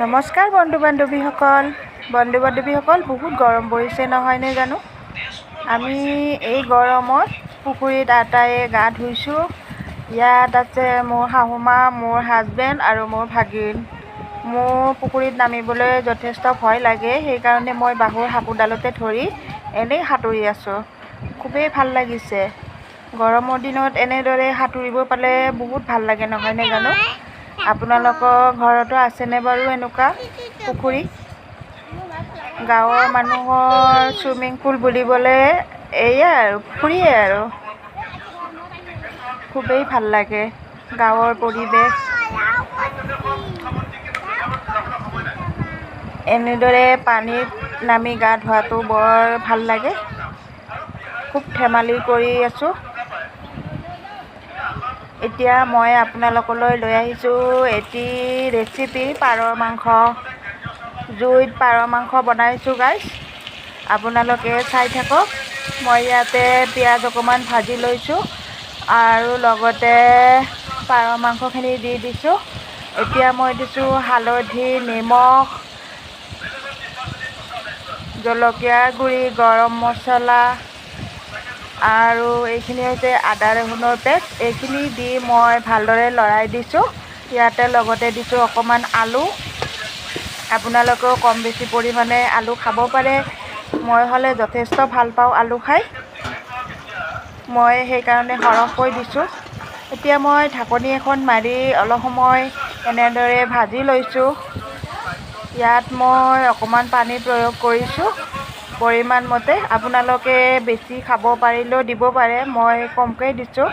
নমস্কাৰ বন্ধু বান্ধৱীসকল। বন্ধু বান্ধৱীসকল, বহুত গৰম পৰিছে নহয়নে জানো? আমি এই গৰমত পুখুৰীত আটাইয়ে গা ধুইছোঁ। ইয়াত আছে মোৰ শাহুমা, মোৰ হাজবেণ্ড আৰু মোৰ ভাগিন। মোৰ পুখুৰীত নামিবলৈ যথেষ্ট ভয় লাগে, সেইকাৰণে মই বাঁহৰ সাঁকোডালতে ধৰি এনেই সাঁতুৰি আছোঁ। খুবেই ভাল লাগিছে। গৰমৰ দিনত এনেদৰে সাঁতুৰিব পালে বহুত ভাল লাগে নহয়নে জানো? আপোনালোকৰ ঘৰতো আছেনে বাৰু এনেকুৱা পুখুৰী? গাঁৱৰ মানুহৰ চুইমিং পুল বুলিবলৈ এয়াই আৰু পুখুৰীয়ে আৰু। খুবেই ভাল লাগে গাঁৱৰ পৰিৱেশ। এনেদৰে পানীত নামি গা ধোৱাটো বৰ ভাল লাগে। খুব ধেমালি কৰি আছোঁ। এতিয়া মই আপোনালোকলৈ লৈ আহিছোঁ এটি ৰেচিপি, পাৰৰ মাংস। জুইত পাৰৰ মাংস বনাইছোঁ গাইজ, আপোনালোকে চাই থাকক। মই ইয়াতে পিঁয়াজ অকণমান ভাজি লৈছোঁ আৰু লগতে পাৰৰ মাংসখিনি দি দিছোঁ। এতিয়া মই দিছোঁ হালধি, নিমখ, জলকীয়াৰ গুড়ি, গৰম মছলা আৰু এইখিনি হৈছে আদা ৰহুনৰ পেষ্ট। এইখিনি দি মই ভালদৰে লৰাই দিছোঁ। ইয়াতে লগতে দিছোঁ অকণমান আলু। আপোনালোকেও কম বেছি পৰিমাণে আলু খাব পাৰে। মই হ'লে যথেষ্ট ভাল পাওঁ আলু খাই, মই সেইকাৰণে সৰহকৈ দিছোঁ। এতিয়া মই ঢাকনি এখন মাৰি অলপ সময় এনেদৰে ভাজি লৈছোঁ। ইয়াত মই অকণমান পানী প্ৰয়োগ কৰিছোঁ পৰিমাণ মতে। আপোনালোকে বেছি খাব পাৰিলেও দিব পাৰে, মই কমকৈ দিছোঁ।